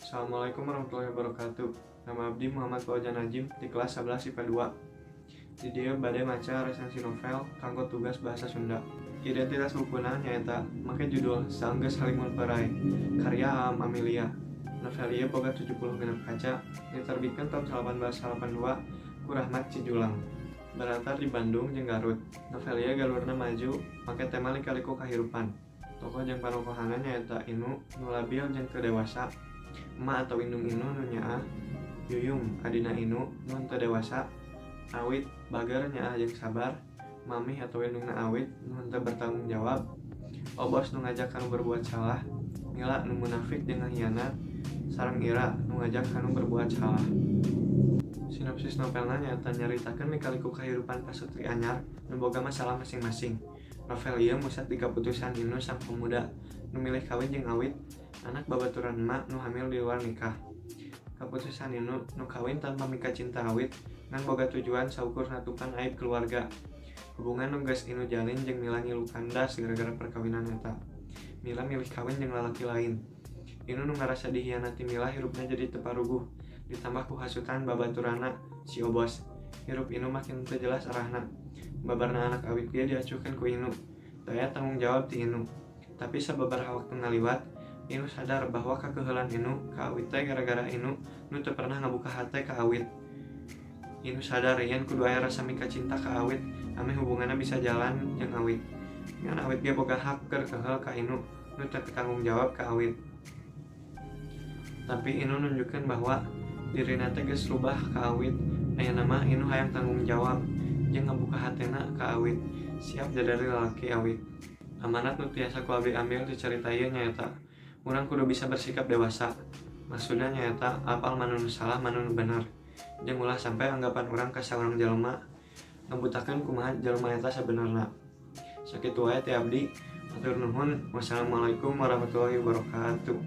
Assalamualaikum warahmatullahi wabarakatuh. Nama abdi Muhammad Fauzan Najim di kelas 11 IPA 2. Di dieu bade maca resensi novel kanggo tugas bahasa Sunda. Identitas bukuna nyaeta make judul Saenggeus Halimun Peuray karya Aam Amilia. Novel ieu boga 76 kaca, diterbitkan tahun 1882 ku Rahmat Cijulang. Berlatar di Bandung jeung Garut. Novel ieu galurna maju make tema lika-liku kahirupan. Tokoh jeung panokohana nyaeta Inu nu labil jeung teu dewasa, Emak atau indung Inu nu nyaah, Yuyung adina Inu nu henteu dewasa, Awit bager, nyaah jeung sabar, Mamih atau indungna Awit nu henteu bertanggung jawab, Obos nu ngajak kanu berbuat salah, Mila nu munafik jeung ngahianat, sareng Ira nu ngajak kanu berbuat salah. Sinopsis novelna nyaeta nyaritakeun lika-liku kahirupan pasutri anyar nu boga masalah masing-masing. Novel ieu musat di kaputusan Inu, sang pemuda nu milih kawin jeung Awit, anak babaturan emak nu hamil di luar nikah. Kaputusan Inu nu kawin tanpa mikacinta Awit ngan boga tujuan saukur natupan aib keluarga. Hubungan nu geus Inu jalin jeung Mila ngilu kandas gara-gara perkawinan eta. Mila milih kawin jeung lalaki lain. Inu nu ngarasa dihianati Mila hirupna jadi teu paruguh, ditambah ku hasutan babaturanna si Obos. Hirup Inu makin teu jelas arahna. Babarna anak Awit ge diacuhkeun ku Inu. Teu aya tanggung jawab ti Inu. Tapi sababaraha waktu ngaliwat, Inu sadar bahwa kakeuheulan Inu ka Awit teh gara-gara Inu nu teu pernah ngabuka hate ka Awit. Inu sadar yen kudu aya rasa mikacinta ka Awit ameh hubunganna bisa jalan jeung Awit. Ngan Awit ge boga hak keur keuheul ka Inu nu teu tanggung jawab ka Awit. Tapi Inu nunjukkeun bahwa dirina teh geus rubah ka Awit. Ayeuna mah Inu hayang tanggung jawab jeung ngabuka hatena ka Awit, siap jadi lalaki Awit. Amanat nu tiasa ku abdi ambil ti carita ieu nyaeta urang kudu bisa bersikap dewasa. Maksudna nyaeta apal mana nu salah, mana nu bener, jeung ulah sampai anggapan urang ka saurang jelema ngabutakeun kumaha jelema eta sabenerna. Sakitu wae ti abdi, hatur nuhun. Wassalamualaikum warahmatullahi wabarakatuh.